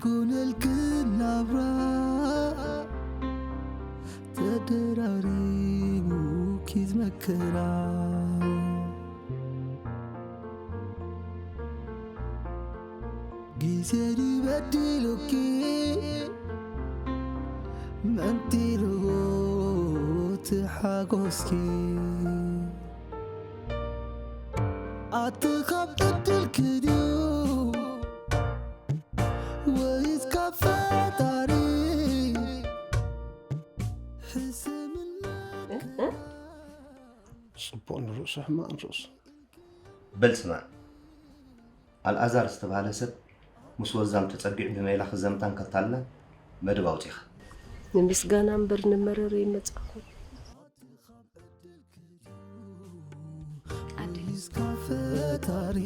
ኮነልክን ናብራ ተደራሪቡ ኪዝ መከራ ግዜ ድበድሉኪ መንጢርዎ ትሓጎስኪ ኣቲ ካብ ዕድልኪ ድዩ ወይስ ካብ ፈጣሪ ሕሰምን መከራ ጽቡቕ ንርእሱ ሕማቕ ንርእሱ። በል ስማዕ፣ ኣልኣዛር ዝተባህለ ሰብ ምስ ወዛም ተጸጊዑ ብሜላ ክዘምታን ከታልላን መደብ ኣውጺኻ። ንምስጋና እምበር ንመረረ ይመጻኹ። ወይስ ካብ ፈጣሪ